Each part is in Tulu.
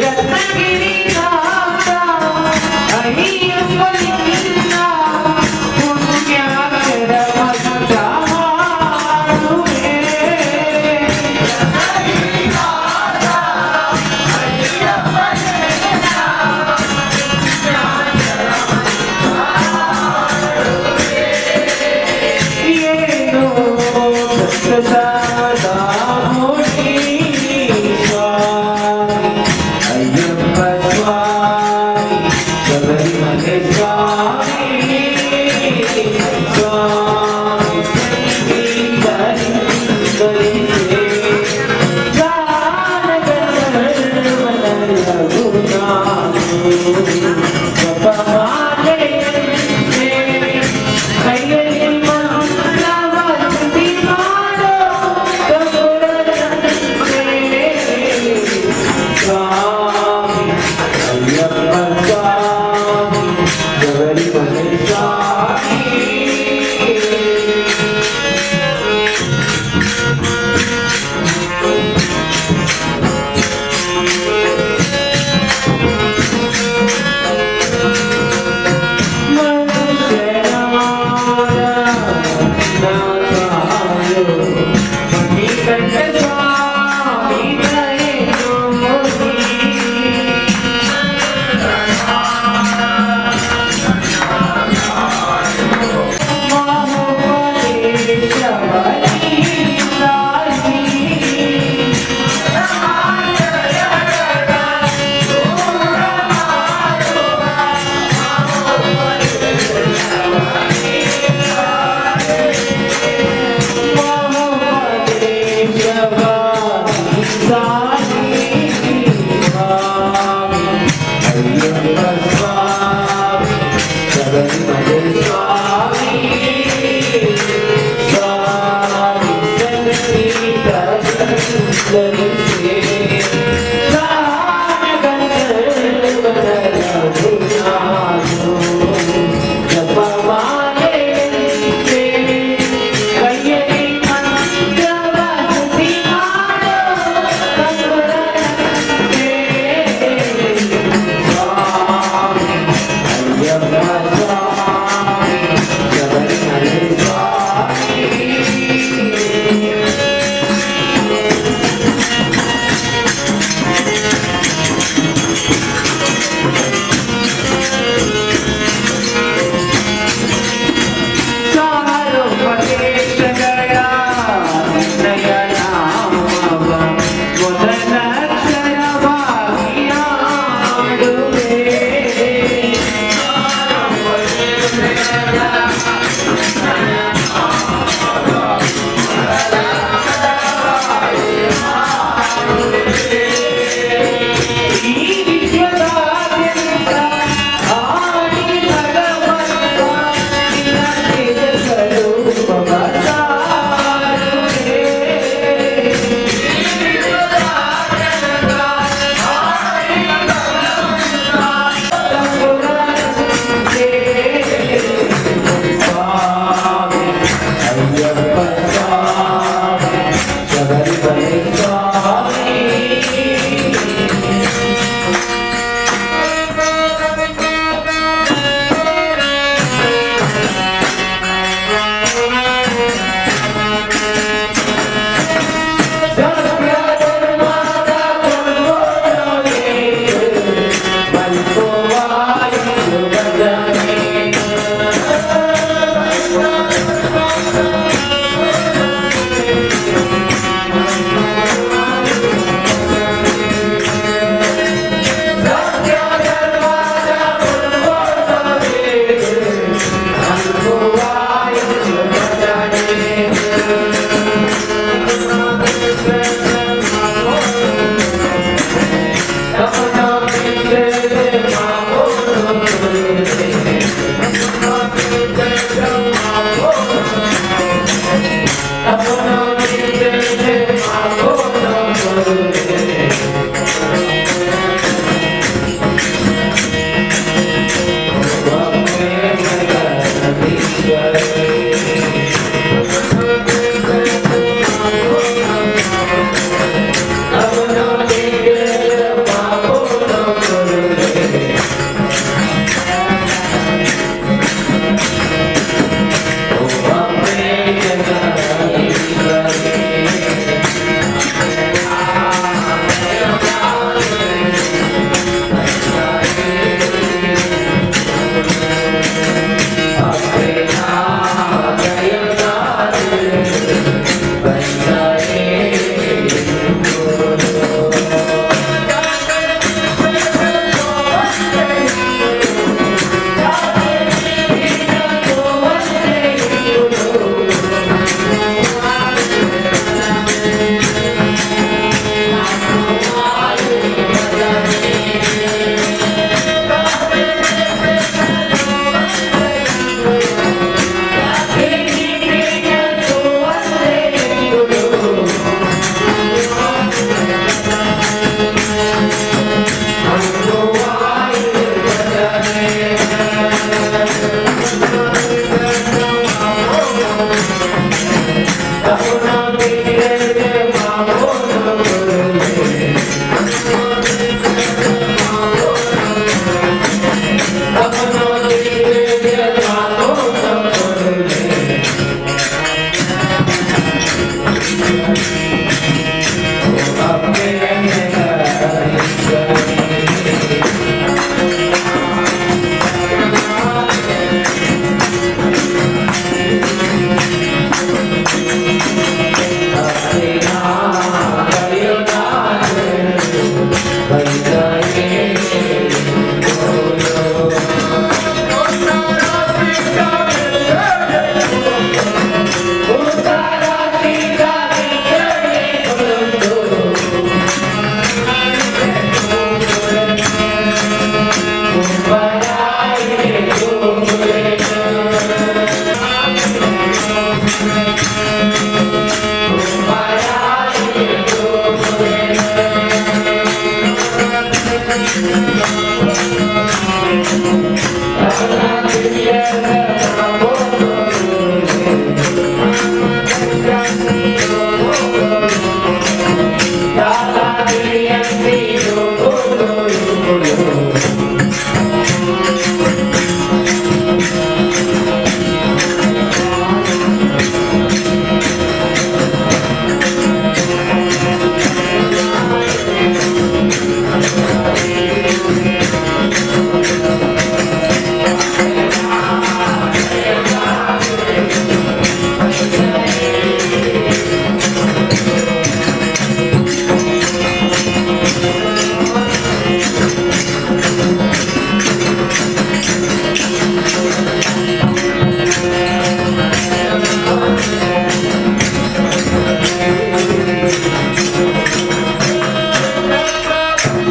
ರತ್ನಗಿರಿನಾಥ ಅಯ್ಯಪ್ಪ ನಿನ್ನ ಪುಣ್ಯಾಕ್ಷರ ಮಂತ್ರ ಹಾಡುವೆ. ರತ್ನಗಿರಿನಾಥ ಅಯ್ಯಪ್ಪ ನಿನ್ನ ಪುಣ್ಯಾಕ್ಷರ ಮಂತ್ರ ಹಾಡುವೆ. ಏನೋ ಪ್ರಸಾದ ಮುನಿ ಸ್ವಾಮಿ, ಅಯ್ಯಪ್ಪ ಸ್ವಾಮಿ.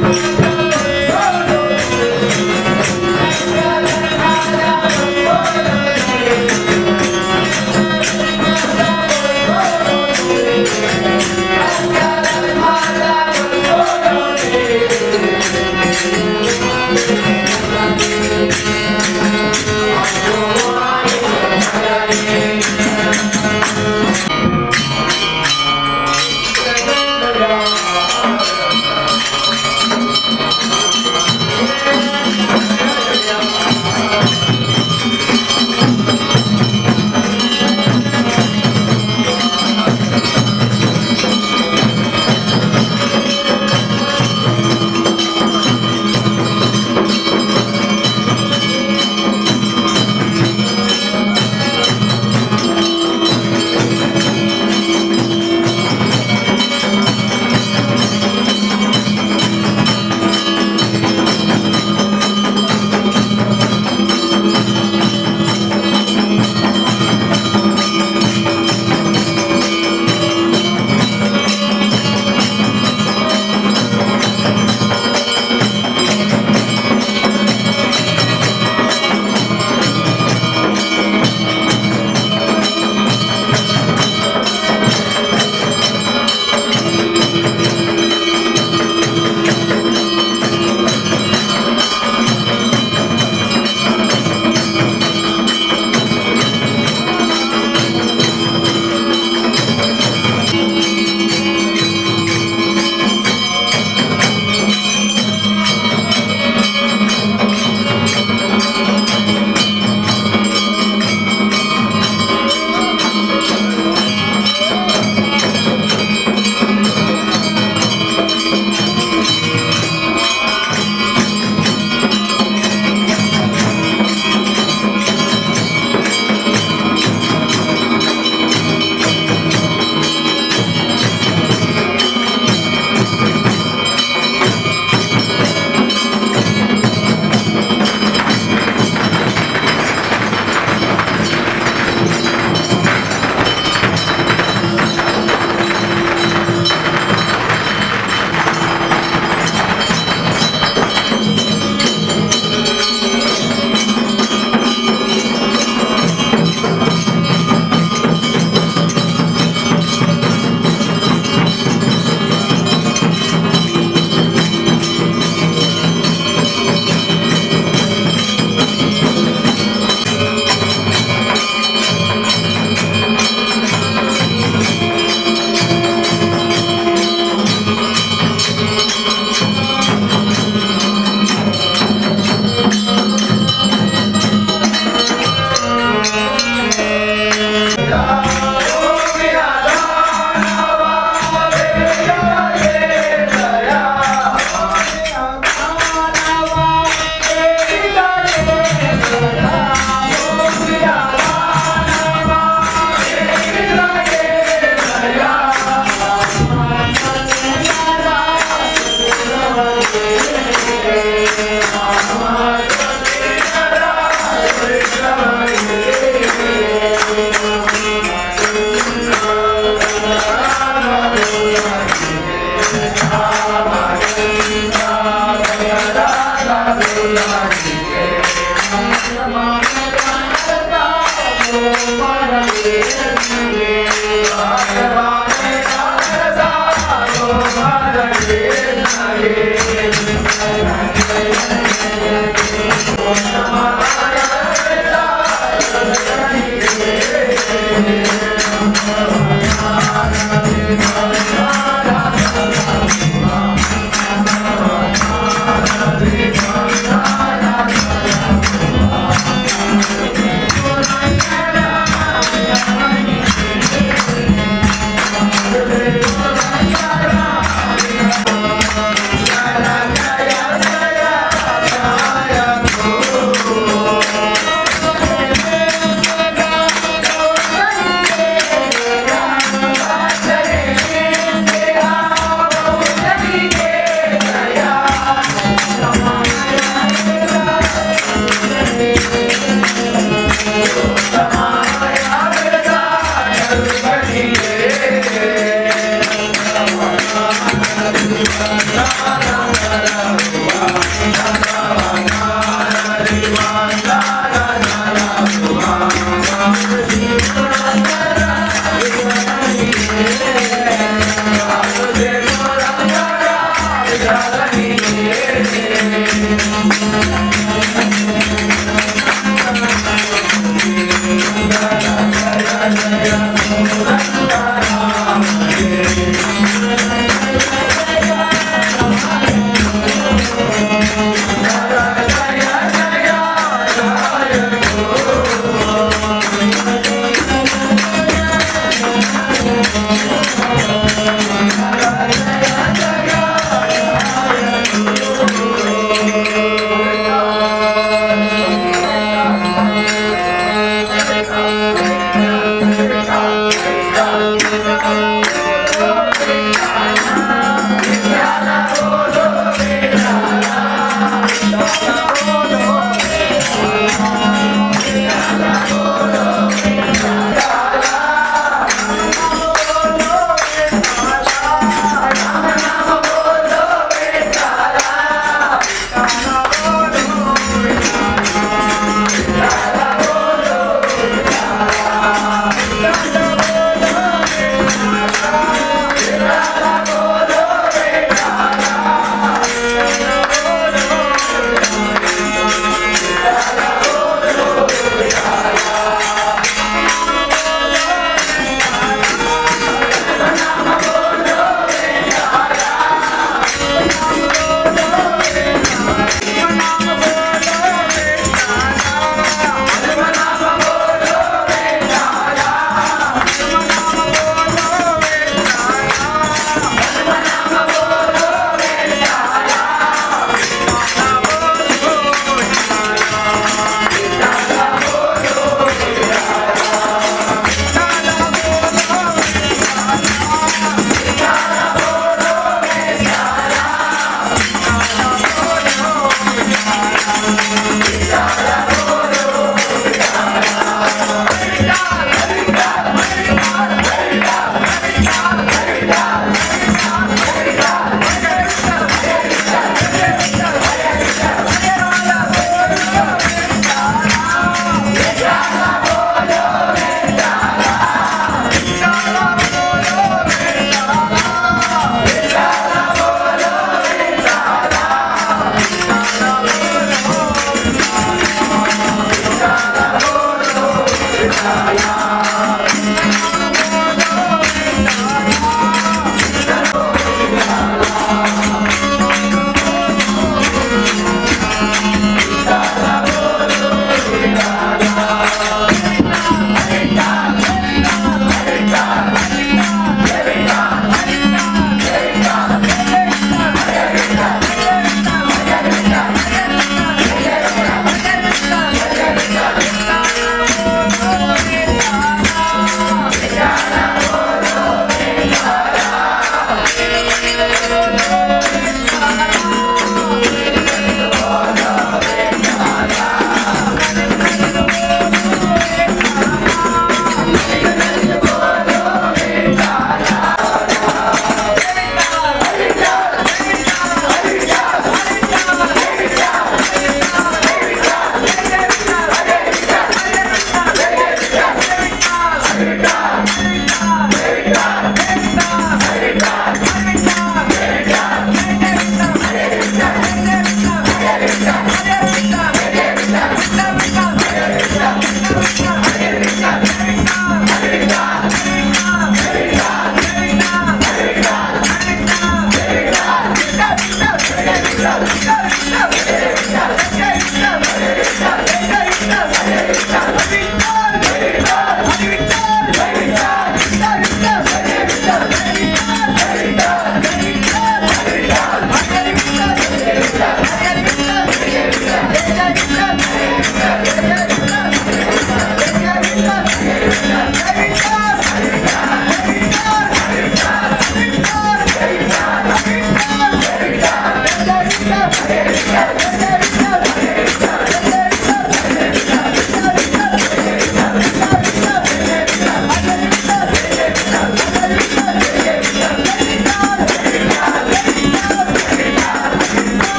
Yeah.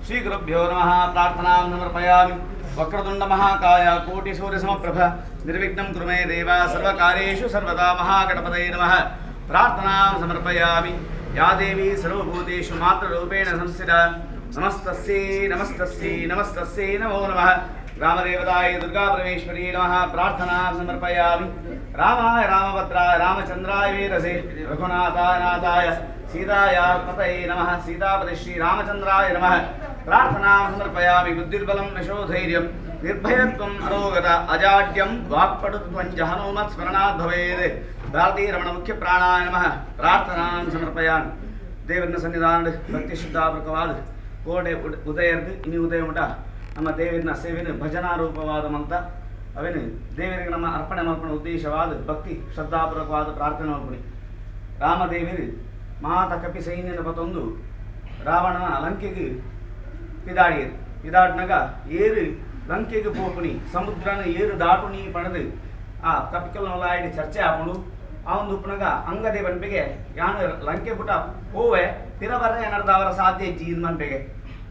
श्रीगुरुभ्यो नमः। प्रार्थनां समर्पयामि। वक्रतुण्ड महाकाय कोटिसूर्यसमप्रभ निर्विघ्नं कुरु मे देव सर्वकार्येषु सर्वदा महागणपतये नमः। प्रार्थनां समर्पयामि। या देवी सर्वभूतेषु मातृरूपेण संस्थिता नमस्तस्यै नमस्तस्यै नमस्तस्यै नमो नमः। रामदेवताय दुर्गापरमेश्वरी नमः। प्रार्थनां समर्पयामि। रामाय रामभद्राय रामचंद्राय वेदसे रघुनाथाय नाथाय सीतायार्पतये नमः। सीतापति श्रीरामचन्द्राय नमः। प्रार्थनां समर्पयामि। बुद्धिर्बलं यशोधैर्यं निर्भयत्वम् अरोगता अजाड्यं वाक्पटुत्वं च हनुमत् स्मरणात् भवेत्। भारतीरमणमुख्यप्राणाय नमः। प्रार्थनां समर्पयामि। ದೇವರನ ಸನ್ನಿಧಾನ ಭಕ್ತಿ ಶುದ್ಧಾಪೂರ್ವಕವಾದ ಕೋಡೆ ಉದಯರ್ದು ಇನಿ ಉದಯ ಮುಟ ನಮ್ಮ ದೇವರನ ಸೇವೆನ ಭಜನಾ ರೂಪವಾದ ಮಂತ ಅವೇನು ದೇವರಿಗೆ ನಮ್ಮ ಅರ್ಪಣೆ ಮಲ್ಪಣ ಉದ್ದೇಶವಾದ ಭಕ್ತಿ ಶ್ರದ್ಧಾಪೂರ್ವಕವಾದ ಪ್ರಾರ್ಥನೆ ಮಲ್ಪಣಿ. ರಾಮದೇವರು ಮಾತ ಕಪಿ ಸೈನ್ಯನ ಪತೊಂದು ರಾವಣನ ಲಂಕೆಗೆ ಪಿದಾಡಿಯರು. ಪಿದಾಡಿನಾಗ ಏರು ಲಂಕೆಗೆ ಪೋಪುಣಿ ಸಮುದ್ರನ ಏರು ದಾಟುಣಿ ಪಣದು ಆ ಕಪಿಕಲ್ನೊಲಾಯಿಡಿ ಚರ್ಚೆ ಆಪುಂಡು. ಆ ಒಂದು ಉಪ್ಪನಾಗ ಅಂಗದೇ ಬನ್ಪೆಗೆ ಯಾನು ಲಂಕೆ ಪುಟ ಹೋವೆ ಪಿರ ಬರ್ರೆ ಏನಾರ್ದ ಅವರ ಸಾಧ್ಯ ಇಜ್ಜಿ ಮನ್ಪೆಗೆ.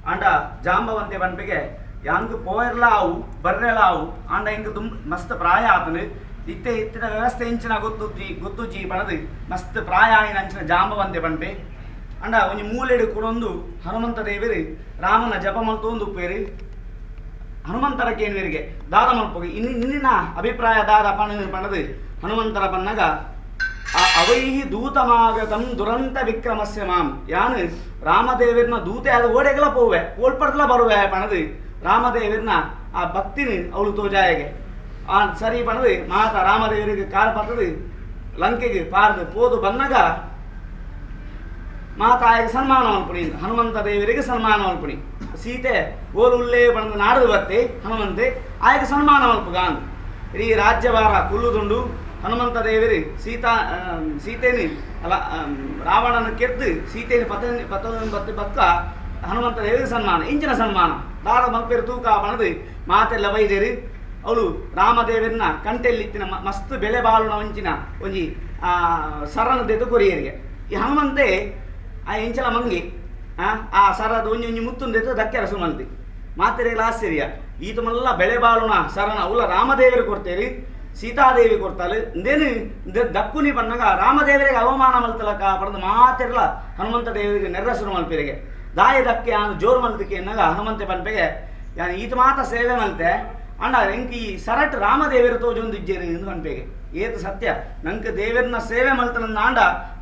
ಆಂಡ ಜಾಂಬವಂತೆ ಬನ್ಪೆಗೆ ಯಾಂಗ್ ಪೋಯರ್ಲ ಆವು ಬರ್ರೆಲ ಆವು ಆಂಡ ಹಿಂಗೆ ತುಂಬ ಮಸ್ತ್ ಪ್ರಾಯ ಆತನು ಇತ್ತೆ ಇತ್ತಿನ ವ್ಯವಸ್ಥೆ ಇಂಚಿನ ಗೊತ್ತುಜ್ಜಿ ಗೊತ್ತುಜ್ಜಿ ಪಣದು ಮಸ್ತ್ ಪ್ರಾಯ ಆಯಿನ ಅಂಚಿನ ಜಾಂಬವಂತೆ ಬನ್ಪೆ. ಅಂಡ ಒಂಜಿ ಮೂಲೆಡು ಕುಡೊಂದು ಹನುಮಂತ ದೇವರು ರಾಮನ ಜಪ ಮಲ್ತೊಂದು ಉಪ್ಪೇರು. ಹನುಮಂತರ ಕೇನ್ವೇರಿಗೆ ದಾದ ಮಲ್ಪೋಗಿ ಇನ್ನು ನಿನ್ನ ಅಭಿಪ್ರಾಯ ದಾದ ಪಣ ಪಣದು ಹನುಮಂತರ ಪನ್ನಗ ಅವೈಹಿ ದೂತಮಾಗತಂ ದುರಂತ ವಿಕ್ರಮಸ್ಯ ಮಾಂ ಯಾನು ರಾಮದೇವರ್ನ ದೂತೆ ಅದು ಓಡೆಗಲ ಪೋವೆ ಓಲ್ಪಡ್ದಲ ಬರುವೆ ಪಣದು ರಾಮದೇವರ್ನ ಆ ಭಕ್ತಿನ ಅವಳು ತೋಜಾಯಗೆ ಆ ಸರಿ ಪಣದು ಮಾತ ರಾಮದೇವರಿಗೆ ಕಾಲು ಪತ್ತದು ಲಂಕೆಗೆ ಪಾರ್ದು ಪೋದು ಬನ್ನಗ ಮಾತಾಯಿಗೆ ಸನ್ಮಾನ ಮಲ್ಪುಣಿ ಹನುಮಂತ ದೇವರಿಗೆ ಸನ್ಮಾನ ಮಲ್ಪುಣಿ. ಸೀತೆ ಓಲುಲ್ಲೇ ಬಣ್ಣದ ನಾಡದು ಬತ್ತೆ ಹನುಮಂತೆ ಆಯಗೆ ಸನ್ಮಾನ ಮಲ್ಪುಗಾನ್ ಇಡೀ ರಾಜ್ಯಭಾರ ಕುಲ್ಲುದುಂಡು. ಹನುಮಂತ ದೇವರು ಸೀತಾ ಸೀತೆನಿ ಅಲ್ಲ ರಾವಣನ ಕೆದ್ದು ಸೀತೆನಿ ಪತ ಪತ್ತ ಬಕ್ಕ ಹನುಮಂತ ದೇವರಿಗೆ ಸನ್ಮಾನ ಇಂಚಿನ ಸನ್ಮಾನ ದಾರ ಮಲ್ಪೇರು ತೂಕ ಬಣದು ಮಾತೆಲ್ಲ ಬೈದೇರಿ. ಅವಳು ರಾಮದೇವರನ್ನ ಕಂಟೆಲ್ಲಿತ್ತಿನ ಮಸ್ತ್ ಬೆಲೆ ಬಾಳುನ ಒಂಚಿನ ಒಂಜಿ ಸರನ ದೆದು ಕೊರಿಯರಿಗೆ ಈ ಹನುಮಂತೆ ಆ ಎಂಚಲ ಮಂಗಿ ಆ ಸರದ ಒಂಜಿ ಒಂಜಿ ಮುತ್ತುಂದೆತ್ತು ದಕ್ಕೆರ ಸುಮಲ್ತಿ ಮಾತೆರೆಗಳ ಆಶ್ಚರ್ಯ ಈತ ಮಲ್ಲ ಬೆಳೆ ಬಾಳುನ ಸರನ ಅವಳ ರಾಮದೇವರು ಕೊಡ್ತೇರಿ ಸೀತಾದೇವಿ ಕೊಡ್ತಾಳೆ ಇಂದೇನು ದಕ್ಕುನಿ ಬಣ್ಣಗ ರಾಮದೇವರಿಗೆ ಅವಮಾನ ಮಲ್ತಲಕ ಪಡೆದು ಮಾತಿರಲ ಹನುಮಂತ ದೇವರಿಗೆ ನೆರ್ರಸುರು ಮಲ್ಪಿರಿಗೆ ದಾಯ ದಕ್ಕೆ ಆನು ಜೋರು ಮಲ್ತಕ್ಕೆ ಎನ್ನಾಗ ಹನುಮಂತೆ ಪನ್ಪೆಗೆ ಯಾನು ಈತ ಮಾತ ಸೇವೆ ಮಲ್ತೆ ಅಂಡ ಎಂಕಿ ಈ ಸರಟ್ ರಾಮದೇವರು ತೋಜೊಂದು ಇಜ್ಜೇರು ಎಂದು ಪನ್ಪೆಗೆ. ಏತ ಸತ್ಯ ನಂಗೆ ದೇವರನ್ನ ಸೇವೆ ಮಲ್ತನ ಆಂಡ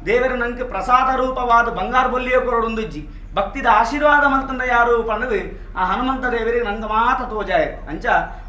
ದೇವರ ನಂಗೆ ಪ್ರಸಾದ ರೂಪವಾದ ಬಂಗಾರ ಬೊಲ್ಲಿಯೋ ಕೊರಡೊಂದು ಇಜ್ಜಿ ಭಕ್ತಿದ ಆಶೀರ್ವಾದ ಮಲ್ತಂಡ ಯಾರು ಪಣ್ಣದು ಆ ಹನುಮಂತ ದೇವರಿಗೆ ನಂಗೆ ಮಾತ ತೋಜಾಯ ಅಂಚ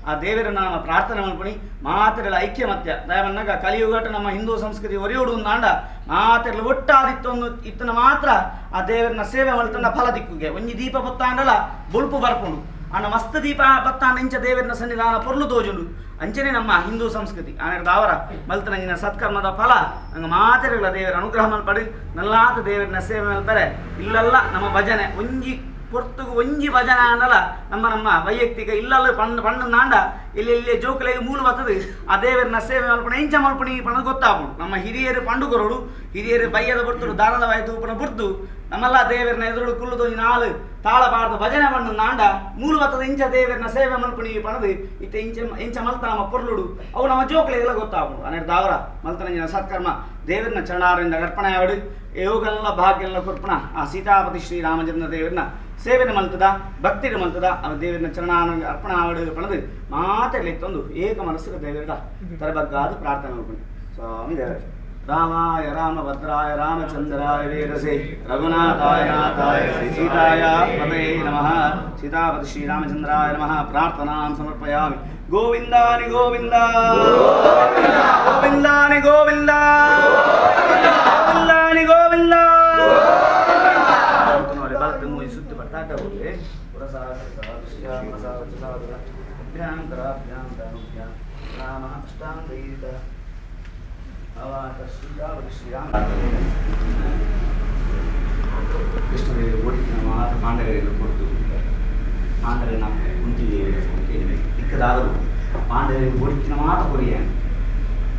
ಆ ದೇವರ ನಾಮ ಪ್ರಾರ್ಥನೆ ಮಲ್ಪಣಿ ಮಾತೆರಲ ಐಕ್ಯಮತ್ಯ ದಯವನ್ನಾಗ ಕಲಿಯುಗಟ ನಮ್ಮ ಹಿಂದೂ ಸಂಸ್ಕೃತಿ ಒರಿಯೋಡು ಅಂಡ ಮಾತೆರಲು ಒಟ್ಟಾದಿತ್ತೊಂದು ಇತ್ತನ ಮಾತ್ರ ಆ ದೇವರನ್ನ ಸೇವೆ ಮಲ್ತಂಡ ಫಲ ದಿಕ್ಕುಗೆ ಒಂಜಿ ದೀಪ ಬತ್ತಾಂಡಲ ಬೊಲ್ಪು ಬರ್ಪುಂಡು ಅಣ್ಣ ಮಸ್ತ್ ದೀಪ ಬತ್ತಾಂಡ ಇಂಚ ದೇವರನ್ನ ಸನ್ನಿಧಾನ ಪೊರ್ಲು ತೋಜುಂಡು ಅಂಚನೆ ನಮ್ಮ ಹಿಂದೂ ಸಂಸ್ಕೃತಿ ಆಮೇಲೆ ದಾವರ ಮಲ್ತನಂಗಿನ ಸತ್ಕರ್ಮದ ಫಲ ನಂಗೆ ಮಾತೆರಗಳ ದೇವರ ಅನುಗ್ರಹ ಮಲ್ಪಡಿ ನಲ್ಲಾತ ದೇವರನ್ನ ಸೇವೆ ಮಲ್ಪರೆ ಇಲ್ಲಲ್ಲ ನಮ್ಮ ಭಜನೆ ಒಂಜಿ ಪೊರ್ತುಗು ಒಂಜಿ ಭಜನೆ ಅನ್ನಲ್ಲ ನಮ್ಮ ನಮ್ಮ ವೈಯಕ್ತಿಕ ಇಲ್ಲಲ್ಲ ಪಣ್ಣು ಪಣ್ಣು ನಾಂಡ ಇಲ್ಲಿ ಇಲ್ಲಿ ಜೋಕುಲೆಗೆ ಮೂಲ ಬರ್ತದೆ ಆ ದೇವರನ್ನ ಸೇವೆ ಮಲ್ಪಣ ಇಂಚ ಮಲ್ಪಣಿ ಪಣ್ಣು ಗೊತ್ತಾಪುಂಡು. ನಮ್ಮ ಹಿರಿಯರು ಪಂಡು ಕೊರಡು ಹಿರಿಯರು ಬಯ್ಯದ ಬರ್ತರು ದಾರದ ವಾಯ್ತು ಉಪನ ಬುರ್ದು ನಮ್ಮೆಲ್ಲ ದೇವರನ್ನ ಎದುರು ಕುಲ್ಲುದು ಒಂಜಿ ನಾಲು ತಾಳ ಪಾಡ್ದು ಭಜನೆ ಪಣ್ಣು ನಾಂಡ ಮೂಲ ಬರ್ತದ ಇಂಚ ದೇವರನ್ನ ಸೇವೆ ಮಲ್ಪಣಿ ಪಣದು ಇತ್ತ ಇಂಚ ಇಂಚ ಮಲ್ತ ನಮ್ಮ ಪೊರ್ಲುಡು ಅವು ನಮ್ಮ ಜೋಕುಲೆಗೆಲ್ಲ ಗೊತ್ತಾಪುಂಡು. ಅನ್ನೆರಡು ದಾವರ ಮಲ್ತನಂಜಿನ ಸತ್ಕರ್ಮ ದೇವರನ್ನ ಚರಣಾರಿಂದ ಅರ್ಪಣೆ ಆವಡು ಯೋಗಲ್ಲ ಭಾಗ್ಯಲ್ಲ ಕೊರ್ಪಣ ಆ ಸೀತಾಪತಿ ಶ್ರೀರಾಮಚಂದ್ರ ದೇವರನ್ನ ಸೇವೆನ ಮಲ್ತದ ಭಕ್ತಿನ ಮಲ್ತದ ಆ ದೇವರನ್ನ ಚರಣಾನ ಅರ್ಪಣೆ ಆವಡು ಪಣದು ಮಾತೆರ್ಲಿತ್ತೊಂದು ಏಕ ಮನಸ್ಸಿನ ದೇವರ ತರಬಗ್ಗಾದ ಪ್ರಾರ್ಥನೆ ಮಲ್ಪಣಿ. ಸ್ವಾಮಿ ದೇವರ ರಾಮಾಯ ರಾಮಭದ್ರಾಯ ರಾಮಚಂದ್ರಾಯ ವೇದಸೆ ರಘುನಾಥಾಯ ನಾಥಾಯ ಸೀತಾಯ ಪತಯೇ ನಮಃ. ಸೀತಾಪತಿ ಶ್ರೀರಾಮಚಂದ್ರಾಯ ನಮಃ. ಪ್ರಾರ್ಥನಾಂ ಸಮರ್ಪಯಾಮಿ. ಗೋವಿಂದಾನಿ ಗೋವಿಂದ ಗೋವಿಂದಾನಿ ಗೋವಿಂದ ಗೋವಿಂದಾನಿ ಗೋವಿಂದ. ಸುತ್ತು ಬರ್ತಾಟ ಹೋಗಿ ರಾಮ ಅಷ್ಟಾಂಗೈತ ಕೃಷ್ಣದೇವರು ಓಡಿನ ಮಾತ್ರ ಪಾಂಡವರಿಗೆ ಕೊಡ್ತು ಪಾಂಡವರನ್ನ ಕುಂತಿದೇವಿ ಇಕ್ಕದಾದರೂ ಪಾಂಡವರಿಗೆ ಓಡಿಕ್ಕಿನ ಮಾತ್ರ ಕೊರಿಯ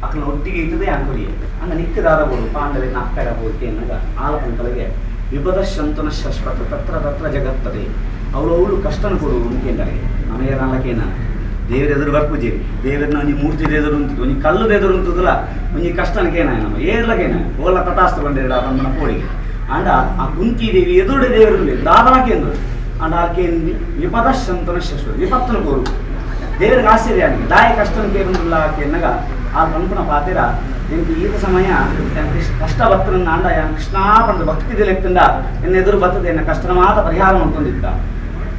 ಅಕ್ಕನ ಒಟ್ಟಿಗೆ ಇದ್ದದೇ ಆ ಕೊರಿಯ ಅಂದ ನಿಕ್ಕದಾದ ಬೋಡು ಪಾಂಡವರನ್ನ ಅಕ್ಕಡ ಬೋಟಿ ಎನ್ನಾಗ ಆಲಪಂತಳಿಗೆ ವಿಪದ ಶಂತನ ಶಶ್ವತ ತತ್ರ ತತ್ರ ಜಗತ್ತದೆ ಅವಳು ಅವಳು ಕಷ್ಟನ ಕೊಡು ಅಂಕೆಂದರೆ ನಮಗೆ ದೇವರ ಎದುರು ಬರ್ಪುಜೇರಿ ದೇವರನ್ನ ಒಂಜಿ ಮೂರ್ತಿ ಎದುರು ಉಂಟು ಒಂಜಿ ಕಲ್ಲುದ ಎದುರು ಉಂಟುದಲ್ಲ ಒಂಜಿ ಕಷ್ಟನಕೇನ ನಮ್ಮ ಏರ್ಲಕೇನ ಓಲ ತಥಾಸ್ತು ಬಂದಿರಡ ತಮ್ಮನ ಕೋಳಿಗೆ ಅಂಡ ಆ ಕುಂತಿ ದೇವಿ ಎದುರುಡೆ ದೇವರು ದಾದನಕೇಂದ್ರು ಅಂಡ ಆಕೆ ವಿಪದ ಶಂತನ ಶಶ್ವತ ವಿಪತ್ತನ ಕೋರು ದೇವರಿಗೆ ಆಶ್ಚರ್ಯ ಆಗಿ ದಾಯ ಕಷ್ಟನ ಕೇರುಂದಿಲ್ಲ ಆಕೆ ಎನ್ನಗ ಆ ಪನ್ಪುನ ಪಾತೆರ ಎಂಕ್ ಈತ ಸಮಯ ಯಾನ್ ಕಷ್ಟ ಬತ್ತನ ಆಂಡ ಯಾನ್ ಕೃಷ್ಣ ಪಂಡ ಭಕ್ತಿ ಲೆತ್ತಂಡ ಎನ್ನ ಎದುರು ಬತ್ತದ ಎನ್ನ ಕಷ್ಟನ ಮಾತ ಪರಿಹಾರ ಮಾಡ್ಕೊಂಡಿದ್ದ.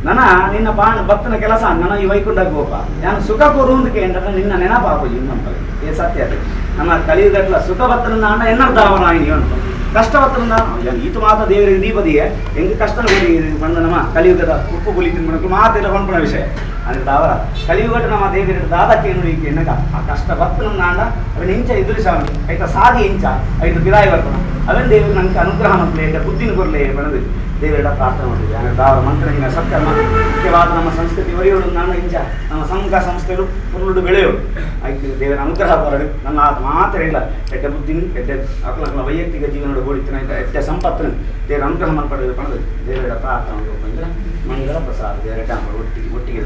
ನನ ನಿನ್ನ ಪಾಣ ಭಕ್ತನ ಕೆಲಸ ನನ್ನ ಈ ವೈಕುಂಠ ಗೋಪ ಯಾನು ಸುಖ ಕೊರುವಂದಕ್ಕೆ ಎಂಡ ನಿನ್ನ ನೆನಪಾಪು ಇನ್ನೊಂದು ಏ ಸತ್ಯ ಅದು. ನಮ್ಮ ಕಲಿಯುಗಟ್ಲ ಸುಖ ಬತ್ತನ ಆಂಡ ಎನ್ನರ್ದಾವನ ಅಂತ ಕಷ್ಟ ಬತ್ತನ ಈತು ಮಾತ ದೇವರಿಗೆ ದೀಪದಿಯೇ ಹೆಂಗೆ ಕಷ್ಟ ಬಂದ ನಮ್ಮ ಕಲಿಯುಗದ ಉಪ್ಪು ಪುಲಿ ತಿನ್ಬಣಕ್ಕೆ ಮಾತೆಲ್ಲ ಪನ್ಪುನ ವಿಷಯ ಅಂದ್ರೆ ದಾವರ ಕಲಿಯುಗಟ ನಮ್ಮ ದೇವರ ದಾದಕ್ಕೆ ಏನು ಎನ್ನಗ ಆ ಕಷ್ಟ ಬತ್ತನ ಆಂಡ ಅವನ ಇಂಚ ಎದುರಿಸವನು ಐತ ಸಾದಿ ಇಂಚ ಐದು ಪಿರಾಯಿ ಬರ್ಪಣ ಅವನ್ ದೇವರು ನಂಗೆ ಅನುಗ್ರಹ ಮಾಡ್ಲಿ ಎಡ್ಡ ಬುದ್ಧಿನ ಕೊರಲೆ ಬಣದು ದೇವರ ಪ್ರಾರ್ಥನೆ ಮಾಡ್ತೀವಿ. ಯಾಕಂದ್ರೆ ದಾವರ ಮಂತ್ರಹಿನ ಸತ್ಕರ್ಮ ಮುಖ್ಯವಾದ ನಮ್ಮ ಸಂಸ್ಕೃತಿ ಒರೆಯೋಡು ನಾನು ಇಂಚ ನಮ್ಮ ಸಂಘ ಸಂಸ್ಥೆಗಳು ಪುರುಳು ಬೆಳೆಯೋಡು ಆಯ್ತು ದೇವರ ಅನುಗ್ರಹ ಬರಡು ನನ್ನ ಮಾತ್ರ ಇಲ್ಲ ಎಡ್ಡ ಬುದ್ಧಿನ ಎಡ್ಡ ಅಕಲ ವೈಯಕ್ತಿಕ ಜೀವನದ ಗೋಡಿತ್ತಿನ ಎಡ್ಡ ಸಂಪತ್ತಿನ ದೇವರ ಅನುಗ್ರಹ ಮಾಡ್ಪಡೆದು ಪಣದು ದೇವರ ಪ್ರಾರ್ಥನೆ ಅಂದ್ರೆ ಮಂಗಳ ಪ್ರಸಾದ ದೇವರ ಒಟ್ಟಿಗೆ ಒಟ್ಟಿಗೆ.